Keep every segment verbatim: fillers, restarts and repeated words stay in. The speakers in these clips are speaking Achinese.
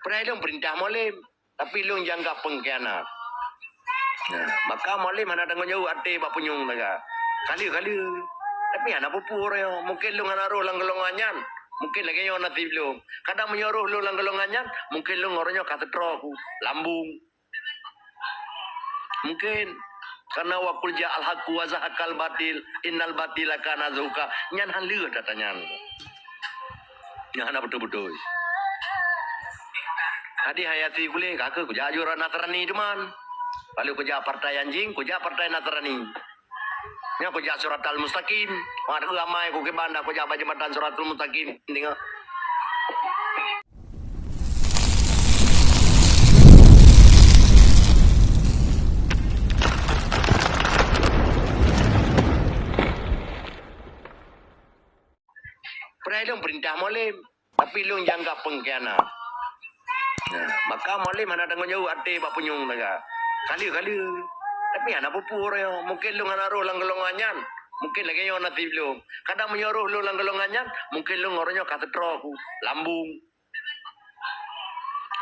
Padahai lôn peurintah Mualem, tapi lôn jianggap pengkhianat. Nah, maka Mualem hana tanggong jaweueb até bak punyueng taga. Kali-kali. Tapi hana peue-peue uroe nyoe. Mungken lôn hana rhoh lam golongan nyan. Mungken lagèe nyoe naseb lôn. Kadang meunyoe rhoh lôn lam golongan nyan, mungken lôn uroe nyoe ka teutroe ku lambung. Mungken karena wa qul ja'al haqqu wa zahaqal batil, innal batila kana zahuqa. Nyan han lheueh that nyan. Nyan hana beutôi-beutôi. Hadih hayati kuleh, ka keuh kujak jurah Nasrani teuma. Lalu kujak partai anjing, kujak partai Nasrani. Nyan kujak Siratal Mustaqim. Mat ramai kukiban dak kujak bak jembatan Siratal Mustaqim. Tengok. Padahai lôn peurintah Mualem, tapi lôn jianggap pengkhianat. Nah, maka Mualem hana tanggong jaweueb até bak punyueng taga. Kali-kali. Tapi hana peue-peue uroe nyoe. Mungken lôn hana rhoh lam golongan nyan. Mungken lagèe nyoe naseb lôn. Kadang meunyoe rhoh lôn lam golongan nyan, mungken lôn uroe nyoe ka teutroe ku lambung.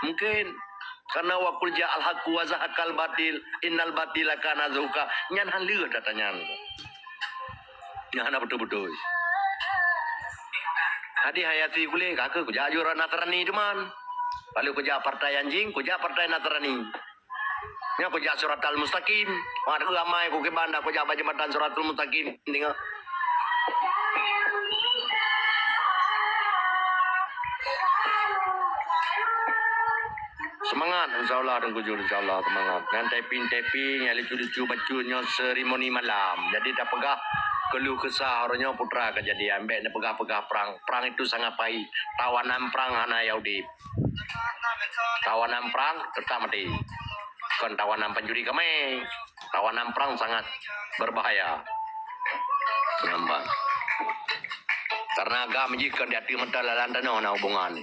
Mungken karena wa qul ja'al haqqu wa zahaqal batil, innal batila kana zahuqa. Nyan han lheueh that nyan. Nyan hana beutôi-beutôi. Hadih hayati kuleh, ka keuh kujak jurah Nasrani teuma. Lalu kujak partai anjing, kujak partai Nasrani. Nyan kujak Siratal Mustaqim. Mat ramai kukiban dak kujak bak jembatan Siratal Mustaqim. Tengok. Semangat, insya Allah, Teungku Jul, insya Allah, semangat. Nyan tapping-tapping, nyang lucu-lucu bacut nyoe seremoni malam. Jadi tapeugah keuluh kesah uroe nyoe putra kejadian. Bèk neupeugah-peugah prang. Prang itu sangat pahit. Tawanan prang hana nyang udép. Tawanan prang teutap maté. Kon tawanan pancuri kamé. Tawanan prang sangat berbahaya. Nampak. Karena agam jih kon di ateueh mata lalan tanoh na hubungan.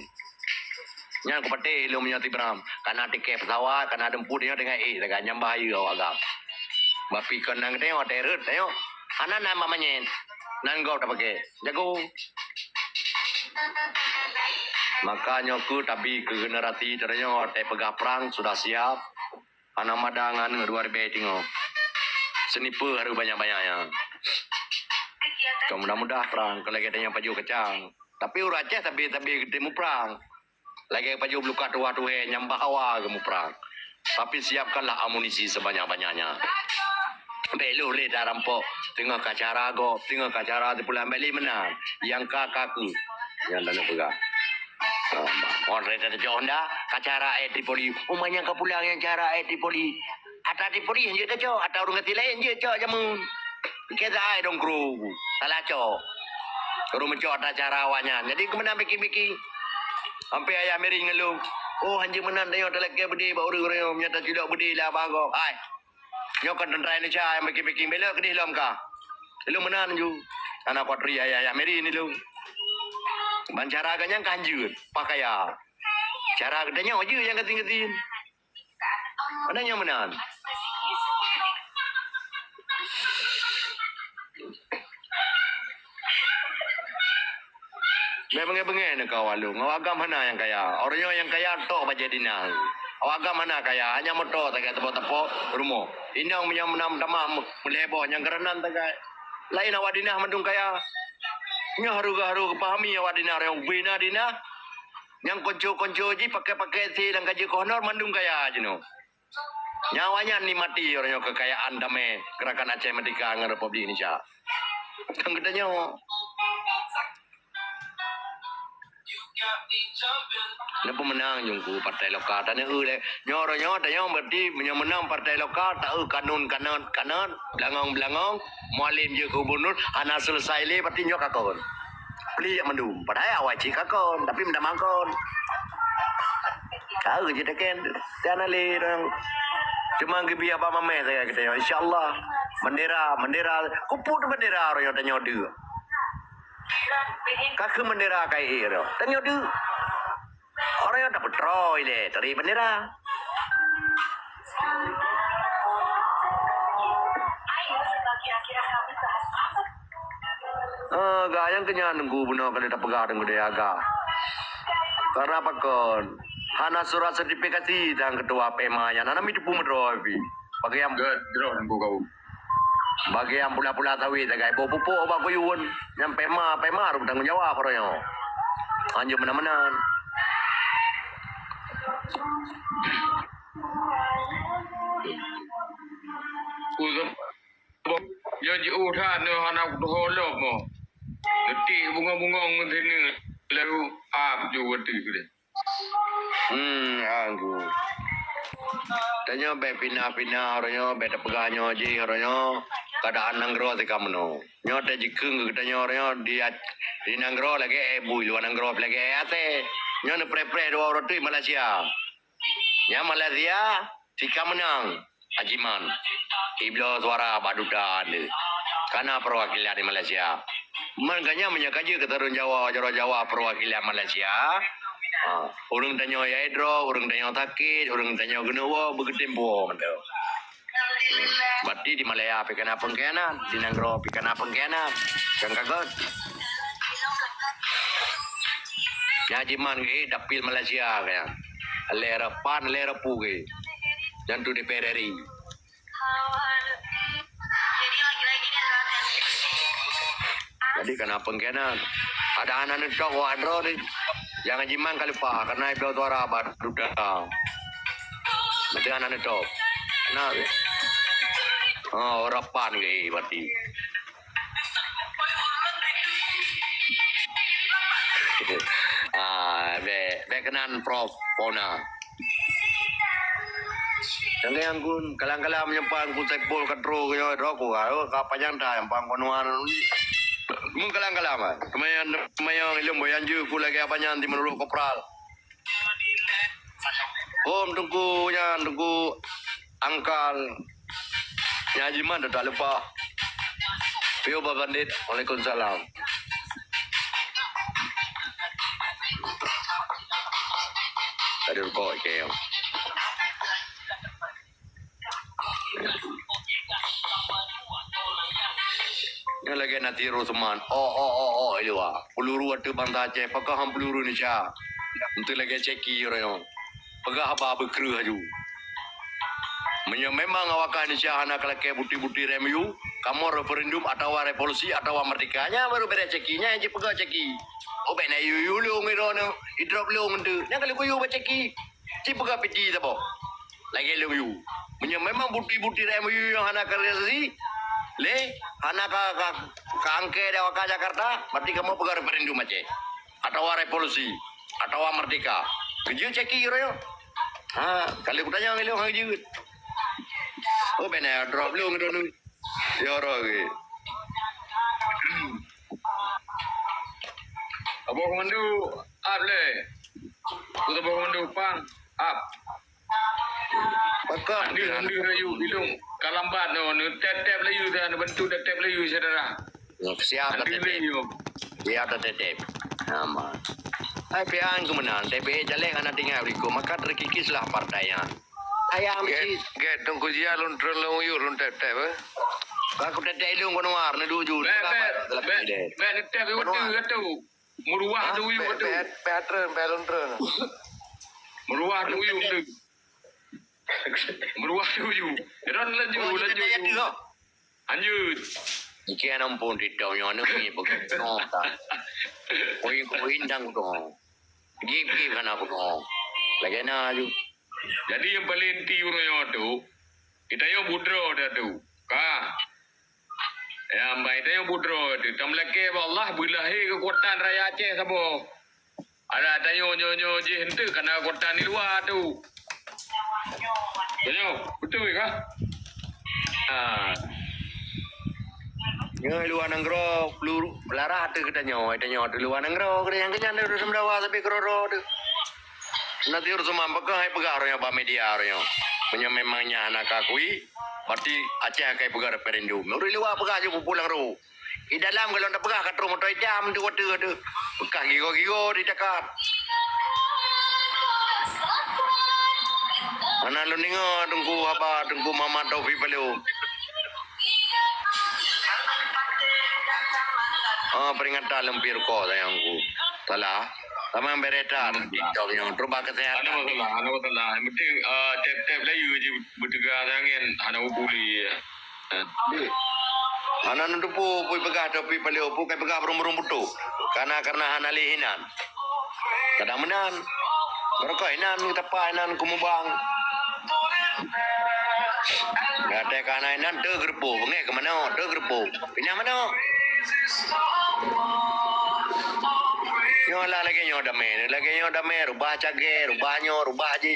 Nyan kupatéh lôn meunyoe Ibrahim. Kana tiket pesawat, kana demput nyoe dengan éh, dengan nyang bahaya awak agam. Bapi kon nang tengok, teret, tengok. Hana nan mamanyet. Nan gob tapaké. Jago. Maka nyoe keuh tabi keu generasi teuh nyoe, watèe peugah prang sudah siap. Hana mada ngan dua ribèe tingoh. Sniper harus banyak-banyak nyan. Kon mudah-mudah prang, kon lagèe tanyoe pajoh kacang. Tapi ureueng Aceh tabi-tabi geutem muprang. Lagèe pajoh beulukat tuha-tuhé nyang bah hawa geumuprang. Tapi siapkanlah amunisi sebanyak-banyaknya. Bèk lheueh lé tarampok, teungoh ka cara gob, teungoh ka cara teupulang bèk lé meunan. Nyang ka, ka keuh. Nyan lôn peugah. Ah, bah. Orang kereta teucok Honda, ka cara air Tripoli. Uma nyang ka pulang nyang cara air Tripoli. Ata Tripoli jeuet teucok, ata ureueng gati laén jeuet cok jameun. Keu ai dong kru, salah cok. Ureueng meucok ata cara awaknyan. Jadi keu meunan piki-piki. Sampai ayah miring ngon lôn. Oh, hanjeuet meunan tanyoe talakèe beudé bak ureueng-ureueng nyoe, meunyoe taculok beudé lé abang gob. Hai. Nyoe kon teuntra Indonesia nyang piki-piki, bèk lé keudeh lom kah. Lôn meunan ju. Hana kuat ri ayah-ayah miring ni lôn. Ban cara geuh nyan ka hanjeuet, pakaya. Cara geutanyoe jeuet nyang gasien-gasien. Padahai nyoe meunan. Bèk beungèh-beungèh neuh keu awak lôn. Awak agam hana nyang kaya. Ureueng nyoe nyang kaya tok bajèe dinah. Awak agam hana kaya, hanya moto sagai teupok-teupok rumoh. Inong meunyoe meunan meutamah meulhèe boh nyang keureunan sagai. Laén awak dinah mandum kaya. Nyoe harôh-harôh geupahami awak dinah nyang ubé na dinah. Nyang konco-konco jih pakèt-pakèt si lam kajeuet keu honor mandum kaya jinoe. Nyan awaknyan nikmati uroe nyoe keukayaan damé Gerakan Aceh Merdeka ngon Republik Indonesia. Kan geutanyoe. Nyoe peumeunang jungku partai lokal. Tanyoe eu lé. Nyoe uroe nyoe tanyoe berarti meunyoe meunang partai lokal, taeu kanun-kanun, kanun, beulangong-beulangong, Mualem jeuet keu gubernur, hana selesai lé, berarti nyoe ka kon. Pliek mandum. Padahai awai cit ka kon, tapi meutamah kon. Ka eu jiteken. Tiana lé dong. Cuma geubri haba mamèh sagai geutanyoe. Insya Allah. Bendera, bendera. Kuput bendera uroe nyoe tanyoe deuek. Ka keuh bendera ka ié uroe. Tanyoe deuek. Uroe nyoe tapeutroe ilèe, tari bendera. Ah, gak nyang keunyan nunggu bunoe kali tapeugah deungon daya gak. Karena pakon? Hana surat sertifikasi dan ketua P M A nyan hana miteupeue meudroe pih. Bagi nyang Gèt, jroh nunggu kau. Bagi nyang pula-pula sawit sagai boh pupuk bak kuyun. Nyang P M A, P M A harôh tanggung jawab baroe nyoe. Hanjeuet meunan-meunan. Ku Nyoe jiôh that nyoe hana kutuho lom mo. Neutik bungong-bungong ngon sineuk, lalu ap ju ateueh deh. Hmm, anggu. Tanyoe bèk pinah-pinah uroe nyoe, bèk tapeugah nyoe jih uroe nyoe, keuadaan nanggroe teuka meunoe. Nyoe tajikheun keu geutanyoe uroe nyoe di, di nanggroe lagèe èk bui, luwa nanggroe lagèe èk asèe. Nyoe neupreh-preh dua uroe teuk Malaysia. Nyang Malaysia sika meunang, Haji Man. Ibloe suara bak duta ande. Kana perwakilan di Malaysia. Man ganya meunyoe ka jeuet keu tarun Jawa, jaroe Jawa perwakilan Malaysia. Ha, ureueng tanyoe ya droe, ureueng tanyoe sakét, ureueng tanyoe geuneuk woe, beugeutem puwoe mantong. Berarti di Malaya pih kana pengkhianat, di nanggroe pih kana pengkhianat. Kan ka gèt. Nyan jiman geuh dapil Malaysia kan. Lé repan, lé repu geuh. Nyan tu D P R RI. Jadi kana pengkhianat. Ada anak neutôp wak droe ni. Jangan jiman ka lupa karena ibloe suara bak duta. Mesti anak neutôp. Nah. Oh, repan geuh berarti. Ah, bèk, bèk keunan Prof Pona. Nyang anggun kalang-kalang meunyoe pan ku Saipul ka trok nyoe droe ku ka, oh, ka panyang that nyang pan ku nuan. Mun kalang-kalang ah. Teuma nyang, teuma nyang ilôn boh nyang jeuet ku lagèe apa nyan di menurut kopral. Om Teungku nyan, Teungku Angkal. Nyan Haji Man dah tak lupa. Pio Bah Bandit, waalaikumsalam. Tadi rukok ke. Nyan lagèe Nadir Usman. Oh, oh, oh, oh, i luwa. Peluru ateueh bansa Aceh, pakon han peluru Indonesia. Enteuk lagèe Cheki uroe nyoe. Peugah haba beukreueh laju. Meunyoe memang awak Indonesia hana kalakèe bukti-bukti M O U, kamoe referendum atawa revolusi atawa merdeka. Nyan baru beres Cheki, nyan jipeugah Cheki. Oh, bèk na yue-yue lôn droeneuh, idrop lôn enteuk. Nyan ka lheueh kuyue bak Cheki. Ci peugah piti saboh. Lagèe lôn yue. Meunyoe memang bukti-bukti M O U nyang hana ka realisasi, lé, hana ka, ka, ka angkée di awak Jakarta, berarti kamoe peugah referendum Aceh. Atawa revolusi, atawa merdeka. Keujeuet Cheki uroe nyoe. Ha, kali kutanyong ilôn han keujeuet. Oh, bèk na drop lôn droeneuh. Ya, roh ke. Abah Komandu, ap lé. Abah Komandu, pang, ap. Pakon? Andu, andu rayu, ilung. Kalambat no, nu tep-tep layu dah, nu bantu tep-tep layu, saudara. Siap dah tep-tep. Siap dah tep-tep. Aman. Hai pian ku menang, tapi jalek anak tinggal berikut, maka terkikislah partainya. Ayah mesti. Gèt, Teungku Jia lôn treun lôn yue lôn tep-tep, eh. Ka ku tep-tep ilung ku nuar, na duju. Bèk, bèk, bèk, bèk, tep ilung tu, tu. Meruah tu yue tu. Bèk, bèk, bèk treun, bèk lôn treun. Meruah tu yue tu. Meruah tu yue. Ron laju, laju. Lanjut. Nike aneuk phon TikTok nyoe aneuk ni beugöt nyoe ta. Koin-koin dang dong. Gip-gip hana kudong. Lagèe na ju. Jadi nyang paleng inti uroe nyoe tu, geutanyoe budroe dah tu. Ka. Ya, ambai tanyoe budroe tu. Tameulakèe bak Allah beulahé keukuatan rakyat Aceh saboh. Ada tanyoe nyoe-nyoe jih enteuk kana kota di luwa tu. Tanyoe, beutôi kah? Ha. Nyoe luwa nanggroe, peluru, pelara ateueh geutanyoe, tanyoe ateueh luwa nanggroe, geutanyoe nyang keunyan tu seumeurawa sabe keudroe-droe tu. Nanti ureueng seumang peugah, hai peugah roh nyoe bak media roh nyoe. Meunyoe memang nyan hana ka akui, berarti Aceh akai peugah referendum. Ureueng luwa peugah ju pulang roh. Di dalam kalau dak peugah ka troh moto itam tu wateue tu. Beukah gigo-gigo di takat. Hana lôn deungoe Teungku haba Teungku Muhammad Taufik Palo. Oh, peringatan lôn pih ruko sayangku. Salah. Tamang bereta TikTok nyoe, rubah kesehatan. Hana masalah, hana masalah. Yang penting, ah, tep-tep layu je beuteuga angén, hana bubuli. Hana neuteupeue peue peugah, tapi paléh peue kai peugah burung-burung putôh. Karena, karena hana lé inan. Kadang meunan. Barokah inan, tapa inan kumubang. Gata ka na inan teugeureupo, beungéh keu manok, teugeureupo. Pinah manok. Nyoe lah lagée nyoe damé, lagée nyoe damé, rubah cagée, rubah nyoe, rubah jih.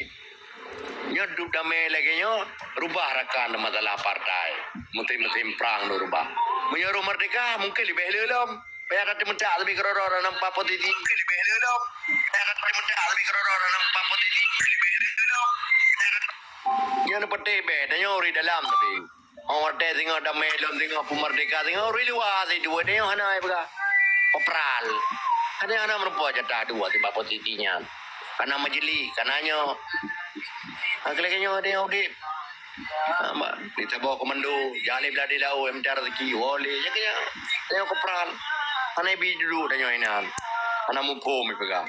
Nyoe duek damé lagée nyoe, rubah rakan masalah partai. Musim-musim prang nyoe rubah. Meunyoe roh merdeka, mungkin leubeh le lom. Payah that meutak leubeh keudroe-droe dalam empat posisi. Mungkin leubeh le lom. Payah that meutak leubeh keudroe-droe dalam empat posisi. Leubeh le lom. Nyoe neupeuteh beh, tanyoe ureueng dalam tapi. Orang watée singoh damé lom, singoh peumerdeka, singoh ureueng luwa sidua, tanyoe hana ai peugah. Kopral. Hana, hana meureumpok jatah dua sibat posisi nyan. Kana majelis, kana nyoe. Lagée nyoe tanyoe udeb. Ha, mak, di saboh komando, jaleh beuladi laôt, M T R rezeki, woleh, ya kaya. Tanyoe kopral. Hana bi duduek tanyoe inan. Hana muphom ipeugah.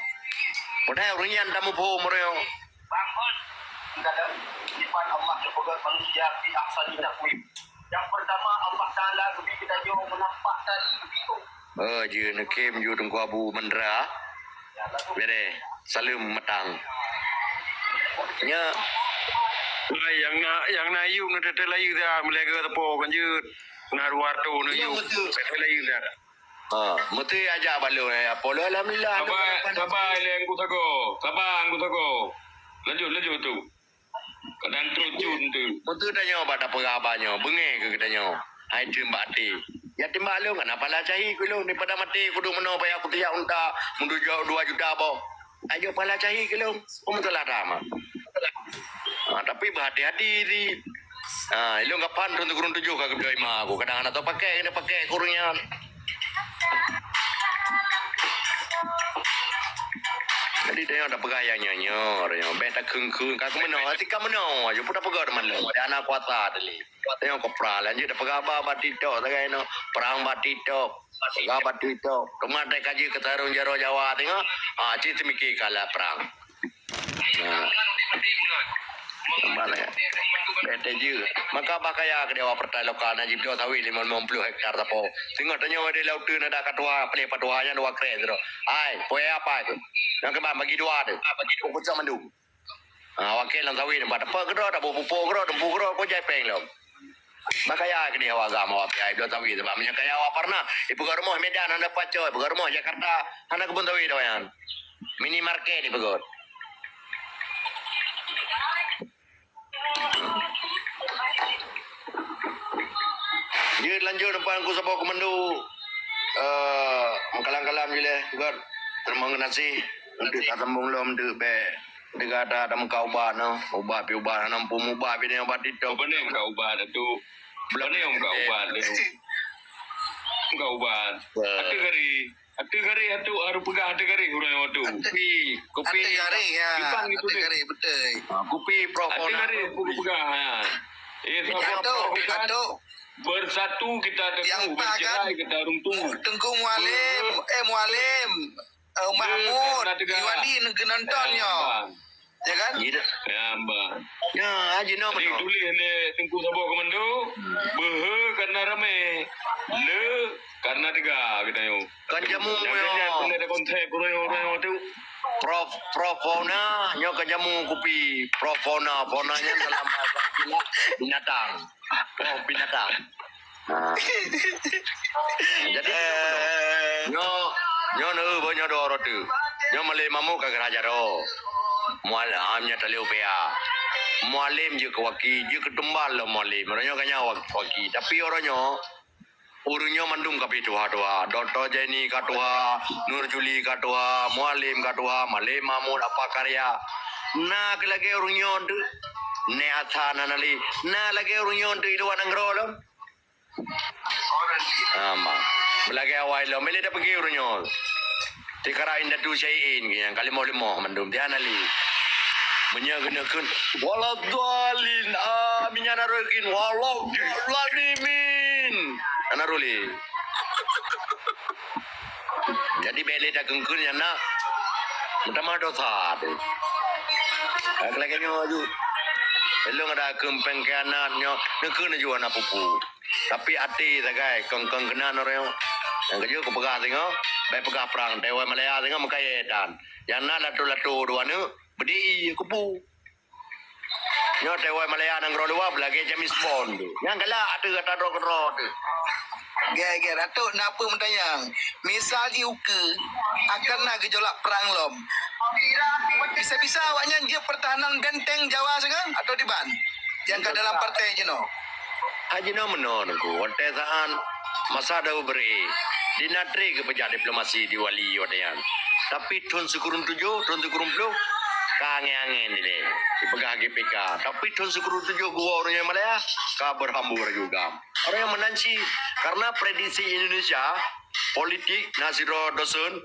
Padahai ureueng nyan tamuphom ureueng. Bangun. Dalam sifat Allah geupeugah manusia fi ahsani taqwim. Yang pertama, Allah Taala geubri geutanyoe meunampak tali geupiôh. Oh, jeuet neukem ju Teungku Abu Mandra. Bere, saleuem matang. Nya. Ai, nyang na, nyang na yum na teuteulayu dah, meulai geuteupô kan jeuet. Na dua ratus na yum. Teuteulayu dah. Ha, meuti ajak baloi, eh, apa lôn, alhamdulillah. Sabar, sabar, lé Angku Sago. Sabar, Angku Sago. Lanjut, lanjut tu. Kadang terujun tu. Meuti tanyoe bak tapeugah haba nyoe, beungéh keu geutanyoe. Hai teum bak até. Ya timbak lôn, kana pala cahi keu lôn, daripada maté kudu meunoe payah kutiyak unta, meudujok dua juta boh. Ayo pala cahi keu lôn, peue masalah dah mah. Ha, tapi beuhati-hati di. Ha, ilôn kapan thôn sikureueng tujoh ka geubloe ima aku. Kadang hana tau pakai, kena pakai kurung nyan. Jadi, tanyoe tapeugah nyang nyoe-nyoe, nyoe. Bèk takheun-kheun. Ka kumeunoe, até ka meunoe, aja pun tapeugah teuma lôn. Di hana kuasa teuh lé. Tanyoe kopral, lanjut tapeugah ba, ba TikTok, sagai nyoe. Perang ba TikTok. Peugah ba TikTok. Teuma teuka jih keu tarông jaroe Jawa, tengok. Ha, cit teumiké kalah perang. Nah. Nampak tak? Bete je. Maka bah kaya keu di awak partai lokal na jibloe sawit limong ploh hektar sapo. Singoh tanyoe di laut tu na dak ka tuha, peleh pat tuha nyan dua krek tu. Hai, pue apa tu? Nyang keuban bagi dua tu. Bagi dua kucok mandum. Ha, wakil lam sawit nampak tepak keudroe, dak boh pupuk keudroe, dumpu keudroe, ko jai péng lom. Bah kaya keu di awak agam awak piai bloe sawit, sabab meunyoe kaya awak Parna, ipeugah rumoh Medan hana pacoe, ipeugah rumoh Jakarta hana keubon sawit awak nyan. Minimarket ipeugah. Jeuet lanjut depan ku saboh komando. Eh, meukalam-kalam jih lé, God. Terima kasih. Untuk tak sambung lom, untuk bèk. Teuga that meuka ubat nyoe, ubat pih ubat hana muphom, ubat pih nyoe ubat TikTok. Pane meuka ubat tu? Pane meuka ubat tu? Meuka ubat. Ateueh hari, ateueh hari atu harus peugah ateueh hari urang nyoe tu. Kupi, kupi. Ateueh hari, ya. Ateueh hari, betul. Ha, kupi Prof Ateueh hari kupi peugah, ha. Eh, Prof Ateueh, Ateueh. Bersatu kita teguh, bercerai kita runtuh. Teungku Mualem, eh, Mualem. Eh, Mahmud, Iwandi nonton nyoe. Ya kan? Ya, Mbak. Ya, Haji Nom. Jadi, tulis lé Teungku Saboh Komando, beuhe karena ramé, le karena teuga geutanyoe. Kan jamu nyoe. Ada konsep orang-orang tu. Prof, Prof Fauna, nyoe kan jamu kupi. Prof Fauna, Fauna nyan dalam bahasa Cina binatang. Oh, binatang. Ha. Jadi, eh, nyoe, nyoe neu, nyoe dua rote. Nyoe Malem Mahmud ka geura jaroe. Mual-, ah, nyoe tali upaya. Mualem jeuet keu waki, jeuet keu tumbal lom Mualem. Uroe nyoe ka nyan wak-, waki. Tapi uroe nyoe, ureueng nyoe mandum ka pih tuha-tuha. Dokto Zaini ka tuha, Nur Juli ka tuha, Mualem ka tuha, Malem Mahmud Apa Karya. Na keu lagèe ureueng nyoe tu. Neh Hasan Anali. Na lagèe ureueng nyoe tu di luwa nanggroe lom. Ama. Beulagèe awai lom, bèk lé tapeugah uroe nyoe. Tikara indatu syai'in, nyang ka limoh-limoh mandum, tian ali. Meunyoe keuneukheun, "Waladhdallin, amin, ya Rabbal alamin." Ana ruli. Jadi, bèk lé takheun-kheun nyang na. Meutamah dosa teuh. Lagèe nyoe ju. Ilôn ada keumpeng khianat nyoe, neukheun ju hana peue-peue. Tapi até sagai kong-kong keunan ureueng nyoe. Nyang keujeuet kupeugah singoh, bèk peugah prang, T W Malaya singoh meukayèe tan. Nyang na lato-lato dua neuk, beudi kupu. Nyoe T W Malaya nanggroe luwa beulagèe James Bond tu. Nyang galak ateueh ata droe keudroe tu. Gèt-gèt, Datuk, na peue meutanyong? Misal jih ukeue akan na geujolak prang lom. Bisa-bisa awaknyan jeuet peurtahanan benteng Jawa singoh atau diban? Nyang ka dalam partai jinoe. Haji nyoe meunoe Teungku, watèe saat masa Daud Beri, di Natri geupeujak diplomasi di Wali watèe nyan. Tapi thôn sikureueng tujoh, thôn sikureueng ploh, ka angèn-angèn dilèe, dipeugah G P K. Tapi thôn sikureueng tujoh geuwoe ureueng nyoe Malaya, ka beuhambur laju GAM. Ureueng nyoe meunan cit, karena prediksi Indonesia, politik na sidroe dosen,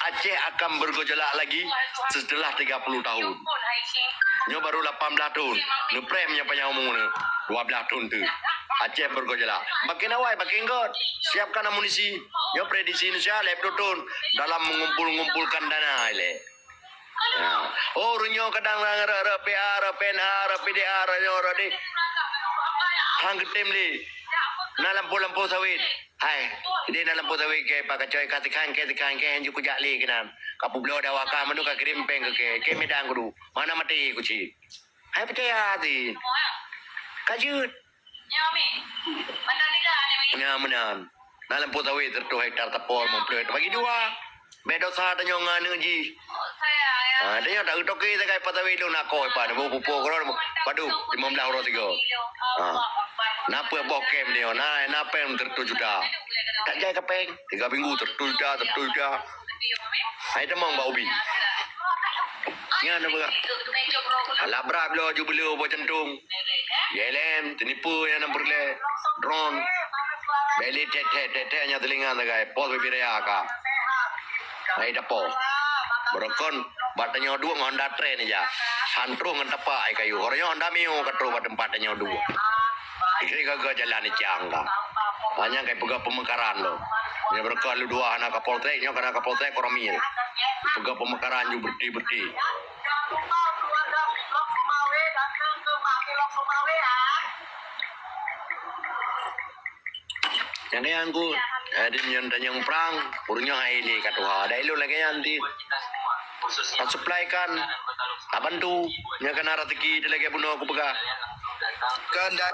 Aceh akan bergejolak lagi setelah tiga puluh tahun. Nyoe baru lapan belas thôn. Neupreh meunyoe panyang umu nyoe, dua belas thôn teuh. Aceh bergejolak. Makin awai, makin göt. Siapkan amunisi. Nyoe prediksi Indonesia lhèe ploh thôn dalam mengumpul-ngumpulkan dana ilèe. Ya. Oh, ureueng nyoe kadang rhot-rhot P A, rhot P N A, rhot P D A, rhot nyoe, rhot di. Han geutem lé. Na lampôh-lampôh sawét. Hai, di na lampôh sawét kèe, pakacoi ka tikhan kèe, tikhan kèe, han jeuet kujak lé keunan. Ka peubloe dawa ka mandum ka kirém pèng keu kèe, kèe Medan kudu. Mana maté kucit. Hai peucaya hati. Ka jeuet. Nyan meunan. Na lampôh sawét seratus hektar tapol, limong ploh hektar bagi dua. Bèk dosa tanyoe ngon aneuk jih. Ha, tanyoe tak geutoke sagai pat sawét lôn na koh ipat, bu pupuk keudroe, padub, limong blah uroe sigoe. Ha. Na peuet boh kem tanyoe, na, na pèng seratus juta. Tak jai ka pèng, tiga minggu seratus juta, seratus juta. Hai tamong bak ubi. Nyan na peugah. Alah brat bloe ju beuleu boh jantong. J L M, teunipeue nyang na peureulèe. Drone. Bèk lé thet-thet, thet-thet nyang teulinga sagai. Pos Bibiraya ka. Hai dapo. Beurokon, bak tanyoe duek ngon Honda Trend ija. Han troh ngon tapak ai kayu. Horeuh nyoe Honda Mio ka troh bak teumpat tanyoe duek. Dikira gaga jalan icang ka. Hanya kai peugah pemekaran lo. Nyoe beurokon lu dua hana Kapolsek, nyoe kana Kapolsek Koramil. Peugah pemekaran ju berti-berti. Jangan ku, eh, di nyan tanyong prang, ureueng nyoe hai lé ka tuha. Ada ilôn lagèe nyan ti. Tasuplai kan, tabantu, nyoe kana rezeki di lagèe bunoe kupeugah. Kan dah,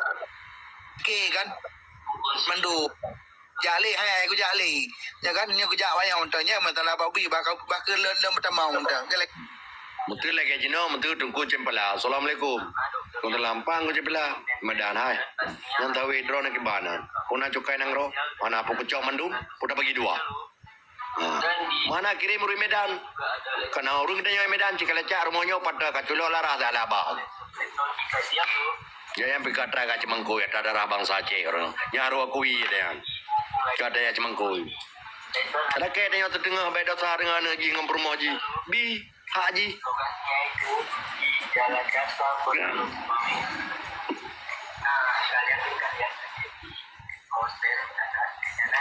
oke kan, mandu. Jak lé, hai, kujak lé. Nyoe kan, nyoe kujak wayang unta. Nyoe meusalah bak ubi, bak, bak keu lôn, lôn peutamong unta. Galak. Meuteun lagèe jinoe, meuteun Teungku Cempala. Assalamualaikum. Kong teulampang ku Cempala. Medan hai. Nyang tawi droeneuh kiban na. Puna cukai nanggroe. Mana peukucok mandum, puna bagi dua. Ha. Mana kirim ureueng Medan? Kana ureueng tanyoe Medan, cit ka lecak rumoh nyoe pat ka culok larah dak laba. Ya, nyang pih ka atra ka ceumangkui, atra darah bansa Aceh ureueng. Nyan harôh akui nyan. Ka atra nyang ceumangkui. Lakèe tanyoe teuteungoh bèk dosa deungon aneuk jih ngon peurumoh jih. Bi, hak jih.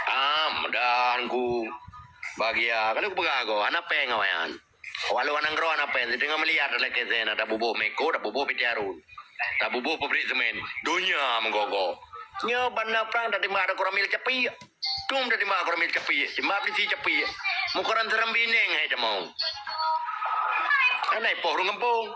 Ah, mudah ku bahagia. Kalau kupeugah ko, hana pèng awaknyan. Walau nanggroe hana pèng, siteungoh miliar lakèe sen, tabuboh Meko, tabuboh P T Harun. Tabuboh pabrik semen. Donya meugogo. Nyoe banda prang tatimbak ada Koramil capiek. Tum tatimbak Koramil capiek, timbak polisi capiek. Meukoran seram bineng hai tamong. Anai poh ureueng gampông.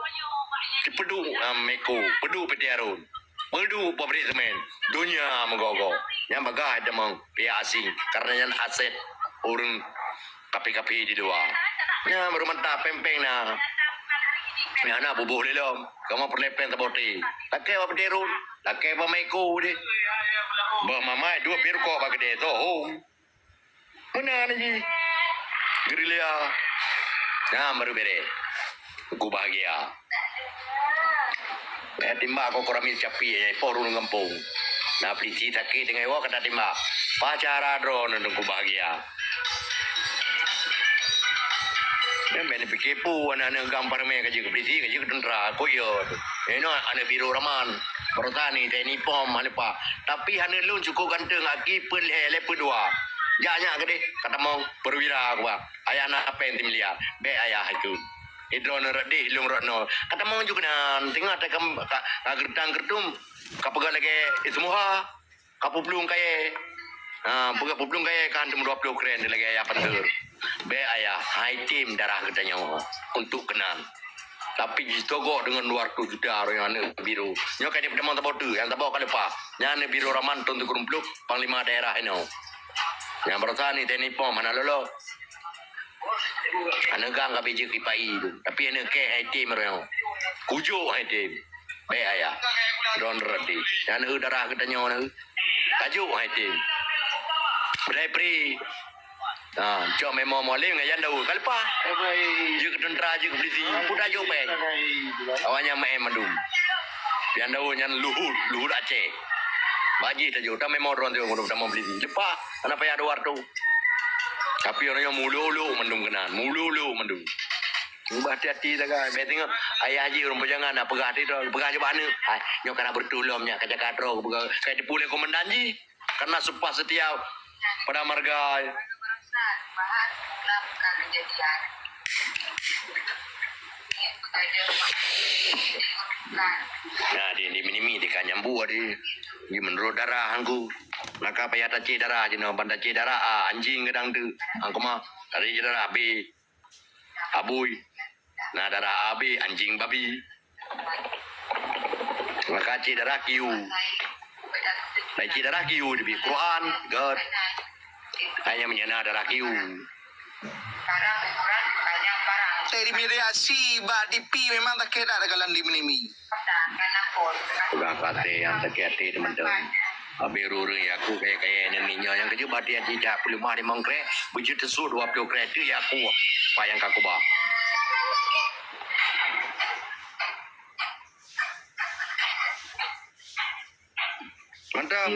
Dipeuduek, ah, Meko, peuduek P T Harun. Peuduek pabrik semen. Donya meugogo. Nyang bagah hai tamong pihak asing. Karena nyan aset ureueng kaphé-kaphé di luwa. Nyan baru mantap pèng-pèng na. Nyan na buboh lé lom. Kamoe peureulèe pèng saboh té. Lakèe bak P T Harun. Lakèe bak Meko deh. Bah mamai duek pih rukok bak keudè soe hom. Meunan jih. Gerilya. Nyan baru bèrèh. Ku bahagia. Kaya timbak ko Koramil capiek nyang ipoh ureueng gampông. Na polisi sakét teungoh iwoe ka tatimbak. Paih cara droeneuh Teungku bahagia. Nyan bèk neupike peue aneuk-aneuk GAM parlemen ka jeuet keu polisi, ka jeuet keu teuntra, kok yo. Inoe aneuk biro raman, perutani, TNI pom, hana lupa. Tapi aneuk lôn cukôp ganteng, aki peuet lhèe, lhèe peuet dua. Jak nyak keudeh, ka tamong perwira kuba. Ayah na péng similiar. Bék ayah itu. Idroe neu rot deh, ilong rot noe. Ka tamong ju keunan. Teungoh takam ka, ka geureutam-geureutum. Ka peugah lagée ismuha. Ka peuplueng kayée. Ha, peugah peuplueng kayée ka hantom dua ploh kren lagée ayah panteur. Bék ayah, hai tem darah geutanyoe untuk keunan. Tapi jitogok deungon dua ratus juta ureuëng aneuk biru. Nyoe ka jipeutamong saboh teuk, nyang saboh ka leupah. Nyan aneuk biru Raman thon sikureueng ploh, panglima daerah inoe. Nyang baroesa ni T N I pom hana lolo. Aneuk gang ka bijéh kipai tu. Tapi aneuk keh hai tem ureuëng. Kujok hai tem. Bék ayah. Don roti. Nyan eu darah geutanyoe na. Kajok hai tem. Beudai pri. Ha, cok memang Mualem ngon Yan Daud. Ka leupah. Jeuet keu teuntara, jeuet keu polisi. Pun tajok péng. Awaknyan maén mandum. Yan Daud nyan Luhut, Luhut Aceh. Bajih tajok. Tam memang droe tajok ngon tamong polisi. Leupah. Hana payah dua ratus. Tapi ureuëng nyoe muluk-uluk mandum keunan. Muluk-uluk mandum. Ubah hati-hati sagai. Bék teungoh ayah jih ureuëng peujangan nak peugah hati droe. Peugah jih bak aneuk. Hai, nyoe kana beureutoh lom nyak ka jaga droe. Peugah, ka jiteupeue lé komandan jih. Karena sumpah setia pada marga. Nah, di, di minimi di kanyambu di, di menurut darah angku. Maka payah tacé darah jinoe, ban tacé darah ah, anjing kadang tu. Angku mah tadi je darah B. Abui. Nah, darah A B, anjing babi. Maka cik darah Q. Nah, cik darah Q di Quran, God. Hanya menyana darah Q. Tadi reaksi bak D P memang sakét dah dalam di minimi. Peugah kata nyang sakét hati teman-teman. Habis ureuëng yaku kaya-kaya nyan nyoe nyang keujeuet bati hati dah peuleumah limong krek, beujeuet teusut dua puluh krek tu yaku. Apa nyang ka kuba? Mantap.